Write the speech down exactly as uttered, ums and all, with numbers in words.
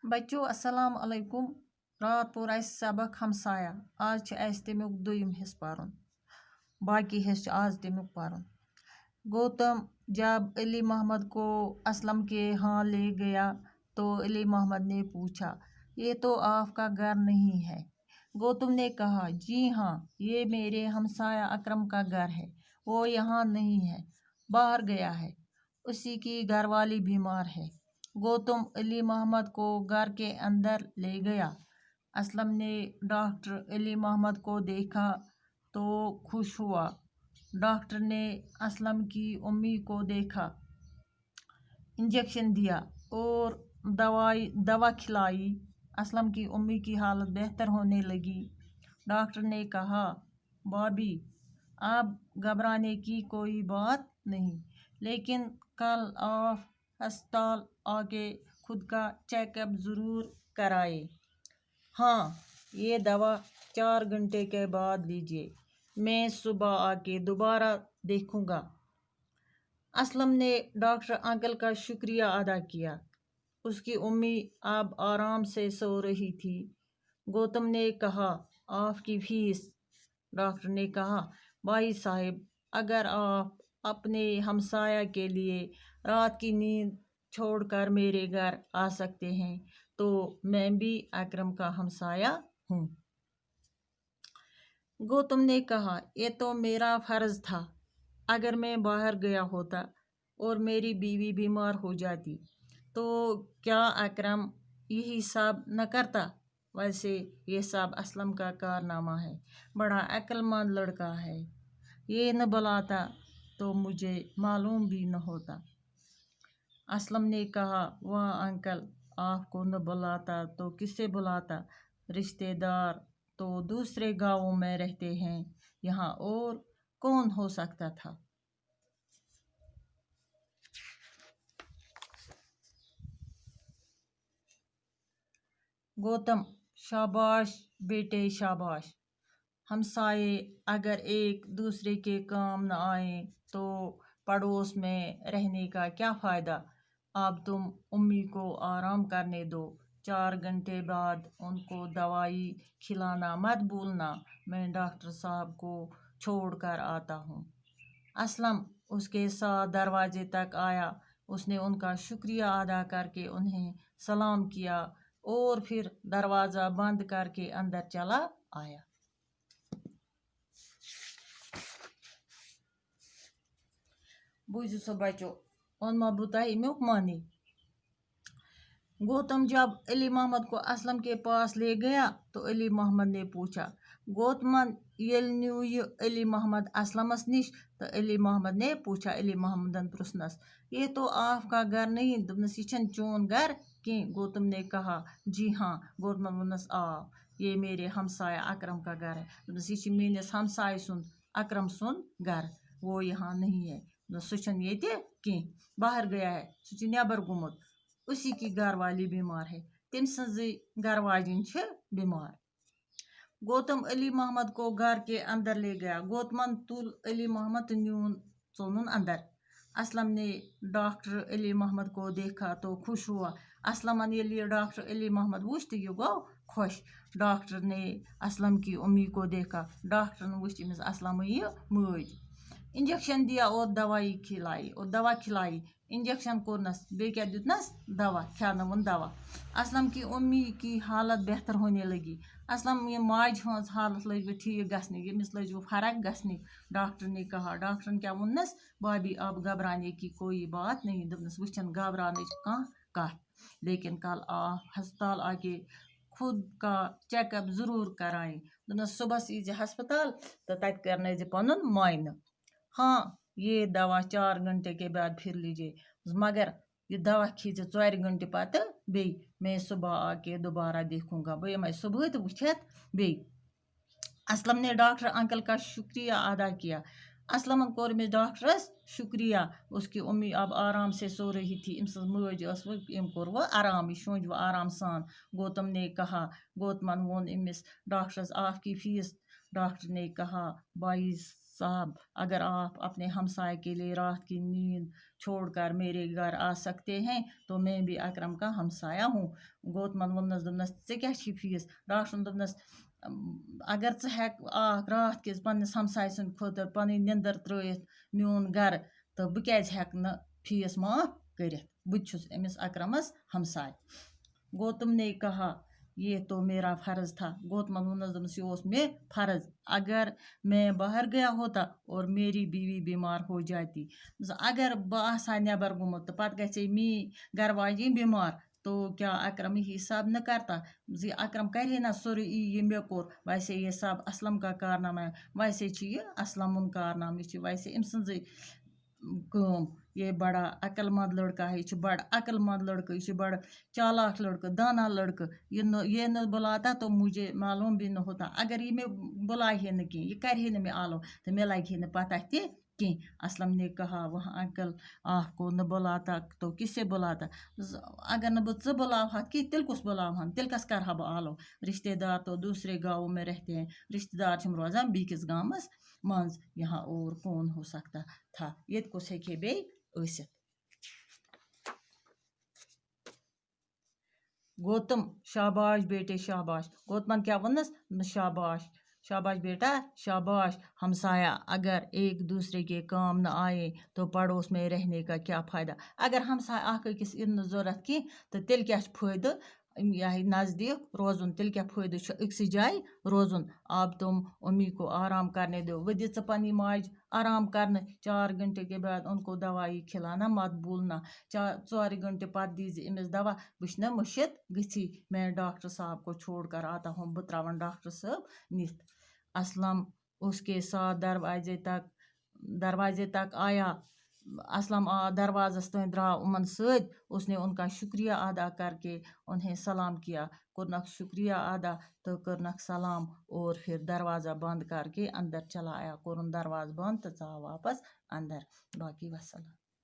بچو، السلام علیکم۔ راتھ پوٚر اَسہِ سبق ہمسایہ۔ آز چھُ اَسہِ تَمیُک دوٚیِم حصہٕ پَرُن۔ باقی حصہٕ چھُ آز تَمیُک پَرُن۔ گوتم جب علی محمد کو اسلم کے ہاں لے گیا تو علی محمد نے پوچھا، "یہ تو آپ کا گھر نہیں ہے؟" گوتم نے کہا، "جی ہاں، یہ میرے ہمسایہ اکرم کا گھر ہے، وہ یہاں نہیں ہے، باہر گیا ہے، اسی کی گھر والی بیمار ہے۔" گوتم علی محمد کو گھر کے اندر لے گیا۔ اسلم نے ڈاکٹر علی محمد کو دیکھا تو خوش ہوا۔ ڈاکٹر نے اسلم کی امی کو دیکھا، انجیکشن دیا اور دوائی دوا کھلائی۔ اسلم کی امی کی حالت بہتر ہونے لگی۔ ڈاکٹر نے کہا، "بابی، اب گھبرانے کی کوئی بات نہیں، لیکن کل آپ ہسپتال آ کے خود کا چیک اپ ضرور کرائے۔ ہاں، یہ دوا چار گھنٹے کے بعد لیجیے، میں صبح آ کے دوبارہ دیکھوں گا۔" اسلم نے ڈاکٹر انکل کا شکریہ ادا کیا۔ اس کی امی اب آرام سے سو رہی تھی۔ گوتم نے کہا، "آپ کی فیس۔" ڈاکٹر نے کہا، "بھائی صاحب، اگر آپ اپنے ہمسایہ کے لیے رات کی نیند چھوڑ کر میرے گھر آ سکتے ہیں تو میں بھی اکرم کا ہمسایہ ہوں۔" گوتم نے کہا، "یہ تو میرا فرض تھا، اگر میں باہر گیا ہوتا اور میری بیوی بیمار ہو جاتی تو کیا اکرم یہی سب نہ کرتا؟ ویسے یہ سب اسلم کا کارنامہ ہے، بڑا عقل مند لڑکا ہے، یہ نہ بلاتا تو مجھے معلوم بھی نہ ہوتا۔" اسلم نے کہا، "واہ انکل، آپ کو نہ بلاتا تو کسے بلاتا؟ رشتے دار تو دوسرے گاؤں میں رہتے ہیں، یہاں اور کون ہو سکتا تھا؟" گوتم، شاباش بیٹے، شاباش۔ ہمسائے اگر ایک دوسرے کے کام نہ آئیں تو پڑوس میں رہنے کا کیا فائدہ؟ اب تم امی کو آرام کرنے دو، چار گھنٹے بعد ان کو دوائی کھلانا مت بھولنا، میں ڈاکٹر صاحب کو چھوڑ کر آتا ہوں۔ اسلم اس کے ساتھ دروازے تک آیا، اس نے ان کا شکریہ ادا کر کے انہیں سلام کیا اور پھر دروازہ بند کر کے اندر چلا آیا۔ بوٗزِو سا بچو، اوٚنما بہٕ تۄہہِ اَمیُک معنی؟ گوتم جب علی محمد کو اسلم کے پاس لے گیا تو علی محمد نے پوچھا، گوتمن ییٚلہِ نیوٗ یہِ علی محمد اسلمس نِش تہٕ علی محمد نے پوچھا، علی محمدن پرٛژھنس، "یہ تو آپ کا گھر نہیں؟" دوٚپنس، "یہِ چھَنہٕ چون گرٕ کینٛہہ۔" گوتم نے کہا، "جی ہاں۔" گوتمن ووٚننس، "آ، یہ میرے ہمسایہ اکرم کا گھر ہے۔" دوٚپنس، "یہِ چھُ میٲنِس ہمسایہِ سُنٛد، اکرم سُنٛد گرٕ، وہ یہاں نہیں ہے۔" دوٚپنس، "سُہ چھُنہٕ ییٚتہِ کینٛہہ، باہر گیا ہے، سُہ چھُ نٮ۪بر گوٚمُت۔ اسی کی گھر والی بیمار ہے، تٔمۍ سٕنٛزٕے گرٕ واجِنۍ چھِ بیمار۔" گوتم علی محمد کو گھر کے اندر لے گیا۔ گوتمن تُل علی محمد تہٕ نیوٗن ژوٚنُن اندر۔ اسلم نے ڈاکٹر علی محمد کو دیکھا تو خوش ہوا۔ اسلمن ییٚلہِ یہِ ڈاکٹر علی محمد وُچھ تہٕ یہِ گوٚو خۄش۔ ڈاکٹر نے اسلم کی امی کو دیکھا۔ ڈاکٹرن وُچھ أمِس اسلمٕنۍ یہِ مٲج۔ انجیکشن دیا اور دوائی کھلائی اور دوا کھلائی۔ انجیکشن کوٚرنس، بیٚیہِ کیٛاہ دیُتنس؟ دوا، کھیٛانووُن دوا۔ اسلم کی امی کی حالت بہتر ہونے لگی۔ اسلم یہِ ماجہِ ہٕنٛز حالت لٔج وۄنۍ ٹھیٖک گژھنہِ، ییٚمِس لٔج وۄنۍ فرق گژھنہِ۔ ڈاکٹر نے کہا، ڈاکٹرن کیٛاہ ووٚننس؟ بھابھی، اب گھبرانے کی کوئی بات نہیں۔ دوٚپنس، وۄنۍ چھَنہٕ گھبراونٕچ کانٛہہ کتھ، لیکن کل آپ ہسپتال آ کے خود کا چیک اپ ضرور کرائیں۔ دوٚپنس، صبحس یی زِ ہسپتال تہٕ تتہِ کرنٲے زِ پنُن معاینہٕ۔ ہاں، یہ دوا چار گھنٹے کے بعد پھر لیجیے، مگر یہِ دوا کھیٚیہِ زِ ژورِ گھنٹہِ پتہٕ بیٚیہِ۔ میں صبح آ کے دوبارہ دیکھوں گا، بہٕ یِمے صبحٲے تہٕ وٕچھتھ بیٚیہِ۔ اسلم نے ڈاکٹر انکل کا شکریہ ادا کیا۔ اسلمن کوٚر أمِس ڈاکٹرس شکریہ، اس کی امی اب آرام سے سو رہی تھی۔ أمۍ سٕنٛز مٲج ٲس وۄنۍ، أمۍ کوٚر وۄنۍ آرام، یہِ شونج وۄنۍ آرام سان۔ گوتم نے کہا، گوتمن ووٚن أمِس ڈاکٹرس، آپ کی فیس؟ ڈاکٹر نے کہا، بھائی صاحب، اگر آپ اپنے ہمسائے کے لیے رات کی نیند چھوڑ کر میرے گھر آ سکتے ہیں تو میں بھی اکرم کا ہمسایہ ہوں۔ گوتمن ووٚننَس، دوٚپنَس، "ژےٚ کیٛاہ چھی فیٖس؟" ڈاکٹرن دوٚپنَس، "اگر ژٕ ہٮ۪کھ اکھ راتھ کِس پننِس ہمسایہِ سٕنٛدِ خٲطرٕ پنٕنۍ نِندٕر ترٲیِتھ میون گرٕ، تہٕ بہٕ کیٛازِ ہٮ۪کہٕ نہٕ فیٖس معاف کٔرِتھ؟ بہٕ تہِ چھُس أمِس اکرمس ہمسایہِ۔" گوتم نے کہا، "یہ تو میرا فرض تھا۔" گوتمن ووٚننَس، دوٚپنَس، "یہِ اوس مےٚ فرض۔ اگر میں باہر گیا ہوتا اور میری بیوی بیمار ہو جاتی۔" دوٚپنَس، اگر بہٕ آسہٕ ہا نٮ۪بر گوٚمُت تہٕ پتہٕ گژھِ ہے میٛٲنۍ گرٕ واجِنۍ بیمار، تو کیا اکرم یہ سب نہ کرتا؟ زِ اکرم کرِ ہے نہ سورُے یی یہِ مےٚ کوٚر، ویسے یہ سب اسلم کا کارنامہ ہے، ویسے چھِ یہِ اسلمُن کارنامہٕ، یہِ چھِ ویسے أمۍ سٕنٛزٕے کٲم۔ یہ بڑا عقل مند لڑکا ہے، یہ چھُ بڑ عقل مند لڑکہٕ، یہ چھُ بڑ چالاک لڑکہٕ، دانا لڑکہٕ۔ یہ نہ، یہ نہ بلاتا تو مجھے معلوم بھی نہ ہوتا۔ اگر یہ مےٚ بلایہِ ہے نہٕ کینٛہہ، یہ کرِ ہے نہٕ مےٚ آلو، تہٕ مےٚ لگہِ ہے نہٕ پتہ تہِ کینٛہہ۔ اسلم نے کہا، "وہاں انکل آپ کو نہ بلاتا تو کسے بلاتا؟" ز-، اگر نہٕ بہٕ ژٕ بلاوہتھ کینٛہہ، تیٚلہِ کُس بلاوہن؟ تیٚلہِ کس کرٕ ہا بہٕ آلو؟ رشتے دار تو دوسرے گاؤں میں رہتے ہیں، رشتے دار چھِم روزان بیٚکِس گامس منٛز، یہاں اور کون ہو سکتا تھا؟ ییٚتہِ کُس ہیٚکہِ ہے بیٚیہِ ٲسِتھ؟ گوتم، "شاباش بیٹے، شاباش۔" گوتمن کیا ونس؟ نہ، شاباش، شاباش بیٹا، شاباش۔ ہمسایہ اگر ایک دوسرے کے کام نہ آئے تو پڑوس میں رہنے کا کیا فائدہ؟ اگر ہمسایہ اکھ أکِس یِن نہٕ ضرورت کینٛہہ، تہٕ تیٚلہِ کیٛاہ چھُ فٲیدٕ؟ یہِ ہا یہِ نزدیٖک روزُن، تیٚلہِ کیٛاہ فٲیدٕ چھُ أکسٕے جایہِ روزُن؟ اب تم امی کو آرام کرنے دو، وۄنۍ دِ ژٕ پننہِ ماجہِ آرام کرنہٕ۔ چار گھنٹے کے بعد ان کو دوائی کھلانا مت بھولنا۔ چا-، ژورِ گھنٹہِ پتہٕ دیٖزِ أمِس دوا، بہٕ چھُس نہ مٔشِتھ گٔژھی، میں ڈاکٹر صاحب کو چھوڑ کر آتا ہوں، بہٕ تراون ڈاکٹر صٲب نِتھ۔ اسلم اس کے ساتھ دروازے تک، دروازے تک آیا۔ اسلم آو دروازس تام، درٛاو یِمن سۭتۍ۔ اس نے ان کا شکریہ ادا کر کے انہیں سلام کیا، کوٚرنکھ شکریہ ادا تہٕ کٔرنکھ سلام، اور پھر دروازہ بند کر کے اندر چلا آیا، کوٚرُن دروازٕ بند تہٕ ژاو واپس اندر۔ باقی وسلام۔